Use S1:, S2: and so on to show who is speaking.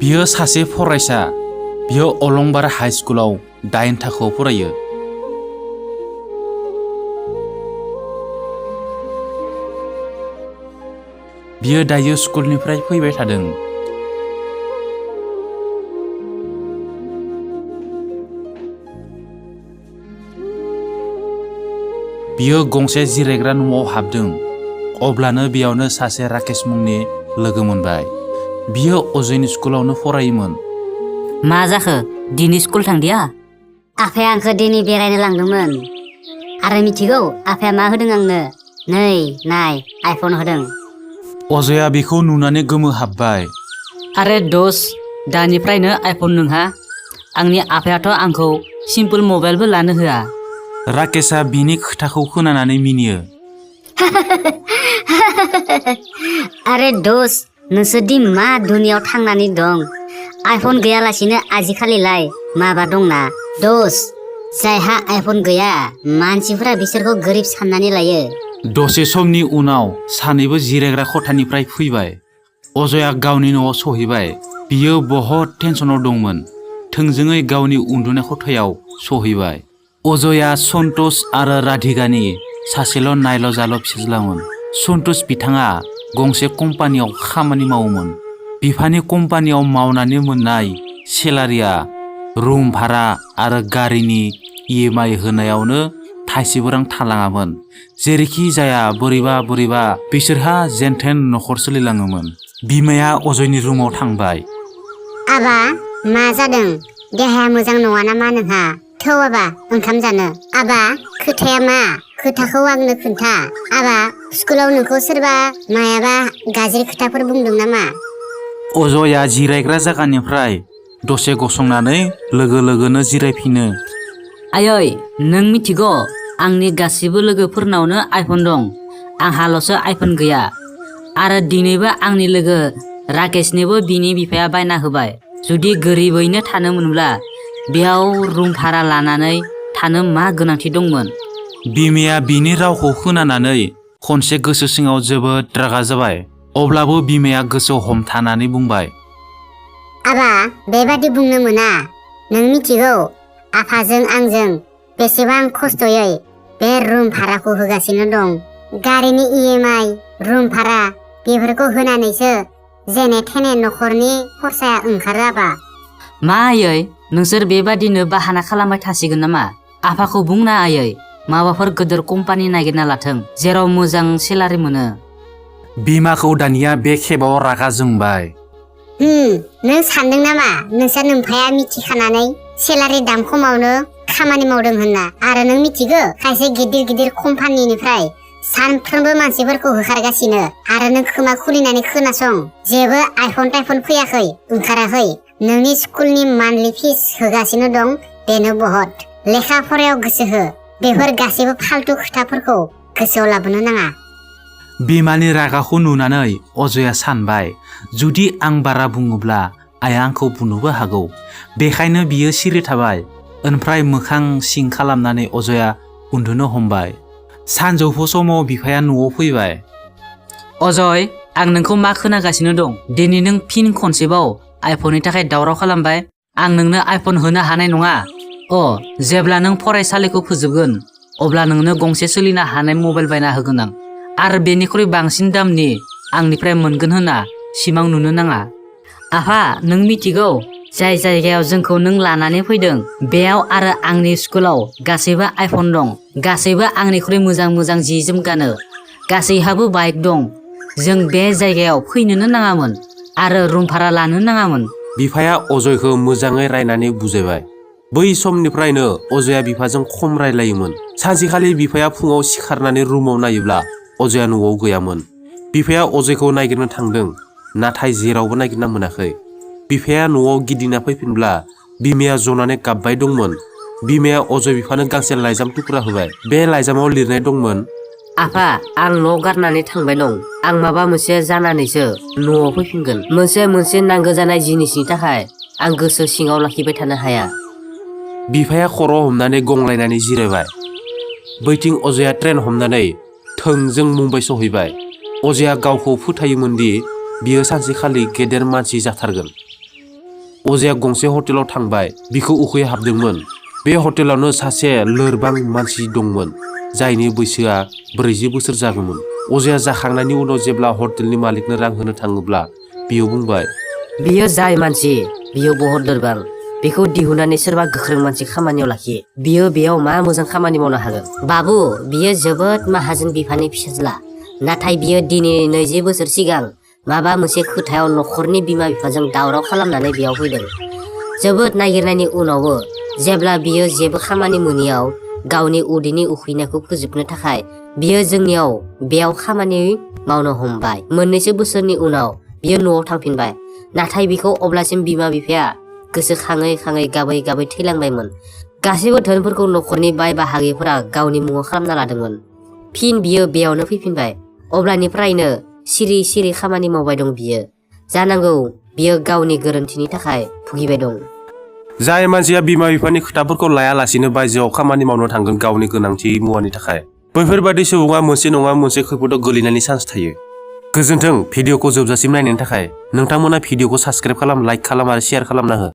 S1: बियो सासे फरायसा। बियो अलंबार हाई स्कुलाव 8 थाखोआव फरायो। बियो दायो स्कुलनिफ्राय फैबाय थादों। बियो गंसे जिरायग्रा न'आव हाबदों। अब्लानो बेयावनो सासे राकेश मुंनि लोगो मोनबाय। बियो अजयनि स्कुलावनो फरायोमोन।
S2: मा जाखो दिनै स्कुल थांदिया?
S3: आफाया आंखौ दिनै बेरायनो लांदोंमोन। आरो मिथिगौ आफाया मा होदों आंनो? नै नाय आइफन होदों।
S1: अजया बेखौ नुनानै गोमोहाबबाय।
S2: आरे दस दानिफ्रायनो आइफन नोंहा? आंनि आफायाथ' आंखौ सिम्पोल मबाइलबो लानो होआ।
S1: राकेशआ बिनि खोथाखौ खोनानानै मिनियो।
S3: आरे दस नोंसोरदि मा दुनियाव थांनानै दं। आइफन गैयालासिनो आजिखालिलाय माबा दंना दस। जायहा आइफन गैया मानसिफोरा बिसोरखौ गोरिब साननानै लायो।
S1: दसे समनि उनाव सानैबो जिरायग्रा खथानिफ्राय फैबाय। अजया गावनि न'आव सहैबाय। बियो बहुत टेनसनाव दंमोन। थोंजोङै गावनि उन्दुनाय खथायाव सहैबाय। अजया सन्तोष आरो राधिकानि सासेल' नायल' जाल' फिसाज्लामोन। सन्तोष बिथाङा गंसे कम्पानियाव खामानि मावोमोन। बिफानि कम्पानियाव मावनानै मोननाय सेलारिया रुम भारा आरो गारिनि EMI होनायावनो थाइसेबो रां थालाङामोन। जेरैखि जाया बोरैबा बिसोरहा जेनथेन न'खर सोलिलाङोमोन। बिमाया अजयनि रुमाव थांबाय।
S3: आबा मा जादों? देहाया मोजां नङा नामा नोंहा? थौ आबा ओंखाम जानो। आबा खोथाया मा? खोथाखौ आंनो खोन्था। आबा स्कुलाव नोंखौ सोरबा मायाबा गाज्रि खोथाफोर बुंदों नामा?
S1: अजया जिरायग्रा जायगानिफ्राय दसे गसंनानै लोगोनो जिरायफिनो।
S2: आयै नों मिथिगौ आंनि गासिबो लोगोफोरनावनो आइफन दं। आंहाल'सो आइफन गैया। आरो दिनैबो आंनि लोगो राकेशनोबो बिनि बिफाया बायना होबाय। जुदि गोरिबैनो थानो मोनब्ला बेयाव रुम भारा लानानै थानो मा गोनांथि दंमोन?
S1: बिमाया बिनि रावखौ खोनानानै खनसे गोसो सिङाव जोबोद रागा जाबाय। अब्लाबो बिमाया गोसो हमथानानै बुंबाय।
S3: आबा बेबादि बुंनो मोना। नों मिथिगौ आफाजों आंजों बेसेबां खस्थ'यै बे रुम भाराखौ होगासिनो दं। गारिनि EMI रुम भारा बेफोरखौ होनानैसो जेने थेने न'खरनि खरसाया ओंखारो आबा।
S2: मा आयै नोंसोर बेबादिनो बाहाना खालामबाय थासिगोन नामा? आफाखौ बुंना आयै माबाफोर गोदोर कम्पानि नागिरना लाथों जेराव मोजां सेलारि मोनो।
S1: बिमाखौ दानिया बे खेबाव रागा जोंबाय।
S3: नों सानदों नामा नोंसोर नोमफाया मिथिखानानै सेलारि दाम खमावनो खामानि मावदों होनना? आरो नों मिथिगौ खायसे गिदिर कम्पानिनिफ्राय सानफ्रोमबो मानसिफोरखौ होखारगासिनो। आरो नों खोमा खुलिनानै खोनासं, जेबो आइफन टाइफन फैयाखै ओंखाराखै। नोंनि स्कुलनि मान्थलि फिस होगासिनो दं बेनो बहुत। लेखा फरायाव गोसो हो। बेफोर गासैबो फालतु खोथाफोरखौ गोसोआव लाबोनो नाङा।
S1: बिमानि रागाखौ नुनानै अजया सानबाय, जुदि आं बारा बुङोब्ला आइया आंखौ बुनोबो हागौ। बेखायनो बियो सिरि थाबाय। ओमफ्राय मोखां सिं खालामनानै अजया उन्दुनो हमबाय। सानजौफु समाव बिफाया न'आव फैबाय।
S2: अजय आं नोंखौ मा खोनागासिनो दं? दिनै नों फिन खनसेबाव आइफननि थाखाय दावराव खालामबाय। आं नोंनो आइफन होनो हानाय नङा। जेब्ला नों फरायसालिखौ फोजोबगोन अब्ला नोंनो गंसे सोलिनो हानाय मबाइल बायना होगोन आं। आरो बेनिख्रुइ बांसिन दामनि आंनिफ्राय मोनगोन होनना सिमां नुनो नाङा। आफा नों मिथिगौ जाय जायगायाव जोंखौ नों लानानै फैदों बेयाव आरो आंनि स्कुलाव गासैबो आइफन दं। गासैबो आंनिख्रुइ मोजां जि जोम गानो। गासैहाबो बाइक दं। जों बे जायगायाव फैनोनो नाङामोन आरो रुम भारा लानो नाङामोन।
S4: बिफाया अजयखौ मोजाङै रायनानै बुजायबाय। बै समनिफ्रायनो अजया बिफाजों खम रायलायोमोन। सानसेखालि बिफाया फुङाव सिखारनानै रुमाव नायोब्ला अजया न'आव गैयामोन। बिफाया अजयखौ नागिरनो थांदों, नाथाय जेरावबो नागिरना मोनाखै। बिफाया न'आव गिदिंना फैफिनब्ला बिमाया जनानै गाबबाय दंमोन। बिमाया अजय बिफानो गांसे लाइजाम थुख्रा होबाय। बे लाइजामाव लिरनाय दंमोन,
S2: आफा आं न' गारनानै थांबाय दं। आं माबा मोनसे जानानैसो न'आव फैफिनगोन। मोनसे नांगौ जानाय जिनिसनि थाखाय आं गोसो सिङाव लाखिबाय थानो हाया।
S1: बिफाया खर' हमनानै गंग्लायनानै जिरायबाय। बैथिं अजया ट्रेन हमनानै थोंजों मुम्बाइ सहैबाय। अजया गावखौ फोथायोमोन दि बियो सानसेखालि गेदेर मानसि जाथारगोन।
S4: अजाया गंसे हटेलाव थांबाय बिखौ उखै हाबदोंमोन। बे हटेलावनो सासे लोरबां मानसि दंमोन जायनि बैसोआ 40 बोसोर जागौमोन। अजाया जाखांनायनि उनाव जेब्ला हटेलनि मालिकनो रां होनो थाङोब्ला बियो बुंबाय,
S5: बियो जाय मानसि बियो बहुत लोरबां, बेखौ दिहुननानै सोरबा गोख्रों मानसि खामानियाव लाखियो। बियो बेयाव मा मोजां खामानि मावनो हागोन?
S3: बाबु, बियो जोबोद माहाजोन बिफानि फिसाज्ला, नाथाय बियो दिनै 20 बोसोर सिगां माबा मोनसे खोथायाव न'खरनि बिमा बिफाजों दावराव खालामनानै बेयाव फैदों। जोबोद नागिरनायनि उनावबो जेब्ला बियो जेबो खामानि मोनियाव गावनि उदैनि उखैनायखौ फोजोबनो थाखाय बियो जोंनियाव बेयाव खामानि मावनो हमबाय। मोननैसो बोसोरनि उनाव बियो न'आव थांफिनबाय, नाथाय बिखौ अब्लासिम बिमा बिफाया गोसोखाङै खाङै गाबै गाबै थैलांबायमोन। गासैबो धोनफोरखौ न'खरनि बाय बाहागिफोरा गावनि मुङाव खालामना लादोंमोन। फिन बियो बेयावनो फैफिनबाय। अब्लानिफ्रायनो सिरि सिरि खामानि मावबाय दं बियो। जानांगौ बियो गावनि गोरोन्थिनि थाखाय भुगिबाय दं।
S4: जाय मानसिया बिमा बिफानि खोथाफोरखौ लायालासिनो बायजोआव खामानि मावनो थांगोन गावनि गोनांथि मुवानि थाखाय, बैफोरबादि सुबुङा मोनसे नङा मोनसे खैफोदाव गोलैनायनि चान्स थायो। गोजोन्थों भिडिअखौ जोबजासिम नायनायनि थाखाय। नोंथांमोना भिडिअखौ साबस्क्राइब खालाम, लाइक खालाम आरो शेयार खालामना हो।